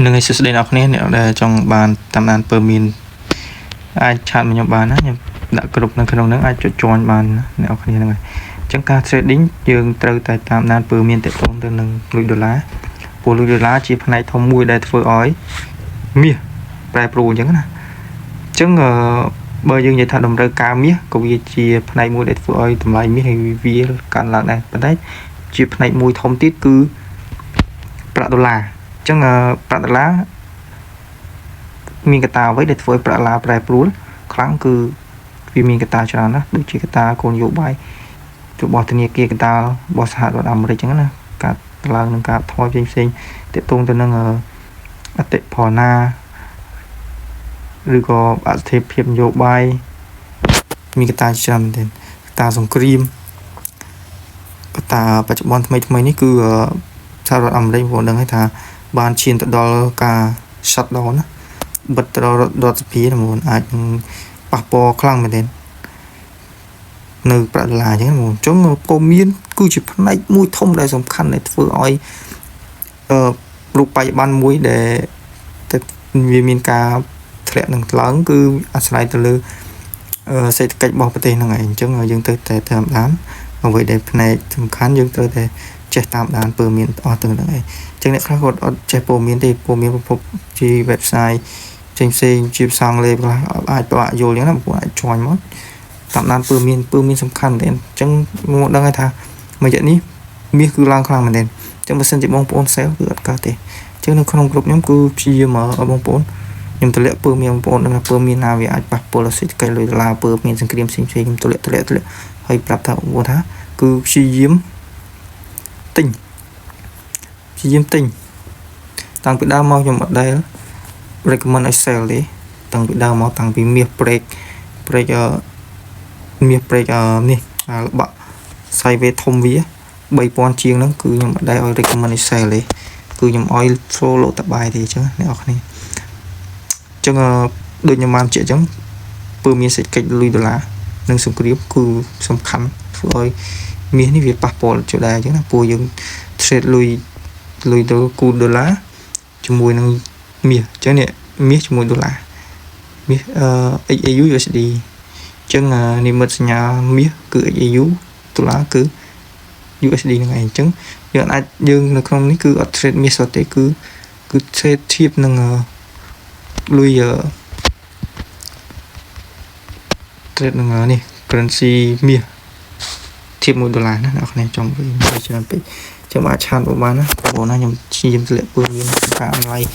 នឹងឲ្យសួស្តីអ្នកនរអ្នកដែលចង់បានតាមដានព័ត៌មានអាច chat មកខ្ញុំបានណាខ្ញុំដាក់គ្រប់នៅក្នុងហ្នឹងអាចចុច join បានណាអ្នកនរគ្នាហ្នឹងហើយអញ្ចឹងការ trading យើងត្រូវតែតាមដានព័ត៌មានទាក់ទងទៅនឹងលុយដុល្លារព្រោះលុយដុល្លារជាផ្នែកធំមួយដែលធ្វើឲ្យមាសប្រែប្រួលអញ្ចឹងណាអញ្ចឹងអឺបើយើងនិយាយថាតម្រូវការមាសក៏វាជាផ្នែកមួយដែលធ្វើឲ្យតម្លៃមាសឲ្យវាកើនឡើងដែរប៉ុន្តែជាផ្នែកមួយធំទៀតគឺប្រាក់ដុល្លារអញ្ចឹងប្រាក់ដុល្លារមានកត្តាអ្វីដែលធ្វើឲ្យប្រាក់ដុល្លារប្រែប្រួលខ្លាំងគឺវាមានកត្តាច្រើនណាស់ដូចជាកត្តាគោលនយោបាយរបស់ធនាគារកណ្ដាលរបស់សហរដ្ឋអាមេរិកអញ្ចឹងណាការឡើងនិងការថយផ្សេងផ្សេងទាក់ទងទៅនឹងអតិផរណាឬក៏អស្ថិរភាពនយោបាយមានកត្តាច្រើនមែនទែនកត្តាសង្គ្រាមកត្តាបច្ចុប្បន្នថ្មីថ្មីនេះគឺសហរដ្ឋអាមេរិកបងដឹងហើយថាបានឈានទៅដល់ការ shut down ណាបិទទៅដល់រដ្ឋសភាណាបងអាចនឹងប៉ះពាល់ខ្លាំងមែនទែននៅប្រាក់ដុល្លារអញ្ចឹងបងអញ្ចឹងព័ត៌មានគឺជាផ្នែកមួយធំដែលសំខាន់ដែលធ្វើឲ្យអឺរូបិយប័ណ្ណមួយដែលតែវាមានការធ្លាក់នឹងឡើងគឺអាស្រ័យទៅលើសេដ្ឋកិច្ចរបស់ប្រទេសហ្នឹងឯងអញ្ចឹងយើងត្រូវតែតាមដានអ្វីដែលផ្នែកសំខាន់យើងត្រូវតែចេះតាមដានព័ត៌មានអស់ទាំងហ្នឹងឯងអញ្ចឹងអ្នកខ្លះគាត់អត់ចេះព័ត៌មានទេព័ត៌មានប្រភពជា website ផ្សេងផ្សេងជាភាសាអង់គ្លេសខ្លះអាចពិបាកយល់អញ្ចឹងណាបងប្អូនអាច join មកតាមដានព័ត៌មានព័ត៌មានសំខាន់មែនទែនអញ្ចឹងមកដឹងហើយថាមួយរយៈនេះមាសគឺឡើងខ្លាំងមែនទែនអញ្ចឹងបើសិនជាបងប្អូន sell គឺអត់កើតទេអញ្ចឹងនៅក្នុងក្រុមខ្ញុំគឺព្យាយាមឲ្យបងប្អូនខ្ញុំទម្លាក់ព័ត៌មានបងប្អូនដឹងថាព័ត៌មានណាវាអាចប៉ះពាល់ដល់សេដ្ឋកិច្ចលុយដុល្លារព័ត៌មានសង្គ្រាមផ្សេងផ្សេងខ្ញុំទម្លាក់ទម្លាក់ទម្លាក់ហើយប្រាប់ថាបងប្អូនថាគឺព្យាយាមទិញព្យាយាមទិញតាំងពីដើមមកខ្ញុំអត់ដែល recommend ឲ្យ sell ទេតាំងពីដើមមកតាំងពីមាស break អឺមាស break អឺនេះអាល្បាក់ sideways ធំវា3000ជាងហ្នឹងគឺខ្ញុំអត់ដែលឲ្យ recommend ឲ្យ sell ទេគឺខ្ញុំឲ្យ follow ត buy ទេអញ្ចឹងអ្នកនរគ្នាអញ្ចឹងដូចខ្ញុំបានបញ្ជាក់អញ្ចឹងពើមានសេដ្ឋកិច្ចលុយដុល្លារនិងសង្គ្រាមគឺសំខាន់ធ្វើឲ្យមាសនេះវាប៉ះពាល់ចូលដែរអញ្ចឹងណាព្រោះយើង trade លុយលុយទៅគូដុល្លារជាមួយនឹងមាសអញ្ចឹងនេះមាសជាមួយដុល្លារមាសអឺ XAU USD អញ្ចឹងនិមិត្តសញ្ញាមាសគឺ XAU ដុល្លារគឺ USD ហ្នឹងឯងអញ្ចឹងយើងអាចយើងនៅក្នុងនេះគឺអត់ trade មាសសុទ្ធទេគឺគឺ trade ធៀបនឹងលុយ trade នឹងនេះ currency មាសធៀប1ដុល្លារណាអ្នកនរចង់វិញច្រើនពេកចាំអាច chat មកបានណាបងប្អូនណាខ្ញុំព្យាយាមទម្លាក់ព័ត៌មានការ online។